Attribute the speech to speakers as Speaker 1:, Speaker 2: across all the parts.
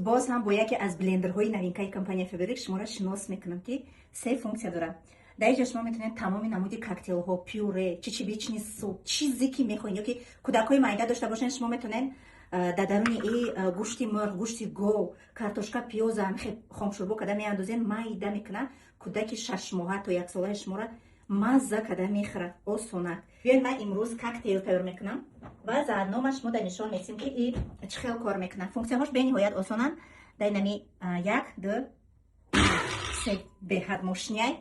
Speaker 1: Боз ҳам бо яке аз блендерҳои новинкаи компания Фаберлик шуморо шинос мекунам, ки се функсия дорад. Дар инҷа шумо метавонед тамоми намуди коктейлҳо, пюре, чечевичный суп, чизе ки мехоҳед, ё ки кӯдакҳои майда дошта бошед, шумо метавонед дар даруни и гӯшти мурғ, гӯшти гов, картошка, пиёза ҳамихе хомшӯрбо карда меандозед, майда мекунад, кӯдаки 6 моҳа то 1 солаи шуморо мазза карда мехӯрад, осонак. Биёед, ман имрӯз коктейл тайёр мекунам ва заодно ман шумо дар нишон месим, ки и чӣ хел кор мекунад. Функсияҳош бениҳоят осонанд. Дар инами як, ду, се, беҳад мошиняй.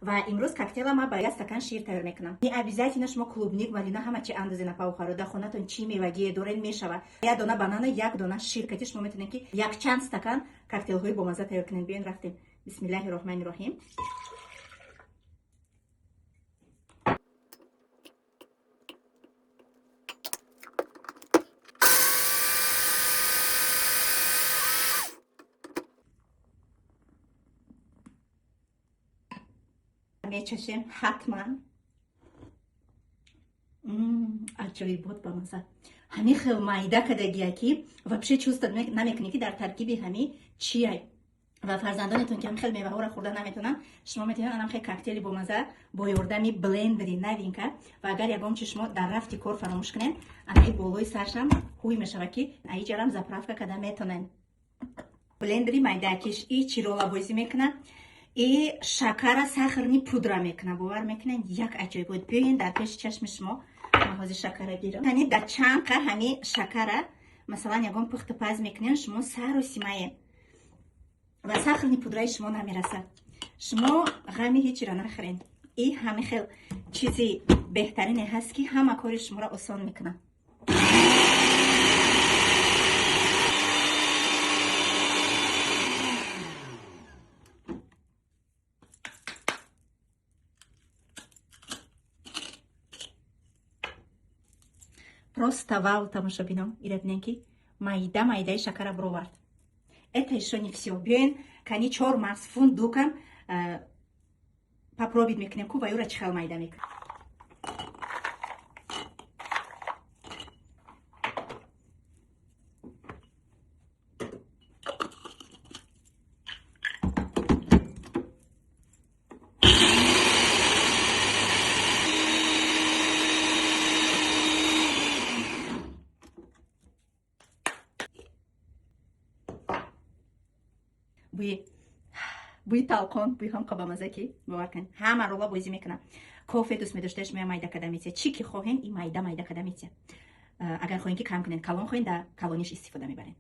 Speaker 1: Ва имрӯз коктейла ман ба як стакан шир тайёр мекунам. Не обязательно шумо клубника, малина, ҳама чи андозена паухаро. Дар хонатон чӣ мевагие доред, мешавад. Як дона банана, як дона шир кати шумо метавонед, ки якчанд стакан коктейлҳои бомазза тайёр кунед. Биёен, рафтем. Бисмиллаҳи роҳмани роҳим. Мечашем ҳатман. Аҷоибот, ба маза. Ҳамин хел майда кардагия, ки вообще чувствовать намекунӣ, ки дар таркиби ҳами чиай. Ва фарзандонетон, ки ҳамин хел меваҳоро хӯрда наметавонанд, шумо метавонед анам хел коктейли бомаза бо ёрдами блендери новинка. Ва агар ягон чи шумо дар рафти кор фаромӯш кунед, анаи болои саршам ҳуй мешавад, ки аиҷарам заправка карда метавонед. Блендери майдакиш и чӣ рола бозӣ мекунад? И шакара сахарный пудра мекунад. Бовар мекунед, як аҷоибот. Биёен, дар пеши чашми шумо ман ҳозир шакара гирам. Яъне дар чанқа ҳами шакара, масалан, ягон пухту паз мекунед, шумо сару симае ва сахарный пудраи шумо намерасад. Шумо ғами ҳечиро нахӯред. И ҳами хел чизи беҳтарине ҳаст, ки ҳама кори шуморо осон мекунад. Просто вау, тамошобинон, ира бинен, ки майда майдаи шакара бировард. Это ещё не всё. Биёен, кани чор мағз фундукам попробовать мекунем, ку ва юра чӣ хел майда мекунем. Бӯи талқон, бӯи ҳам қабамаза, ки бовар кунед, ҳама рола бозӣ мекунам. Кофе дӯст медоштаеш, мея майда карда метия. Чӣ ки хоҳен, и майда майда карда метия. Агар хоҳен, ки кам кунед, калон хоҳен, дар калониш истифода мебаред.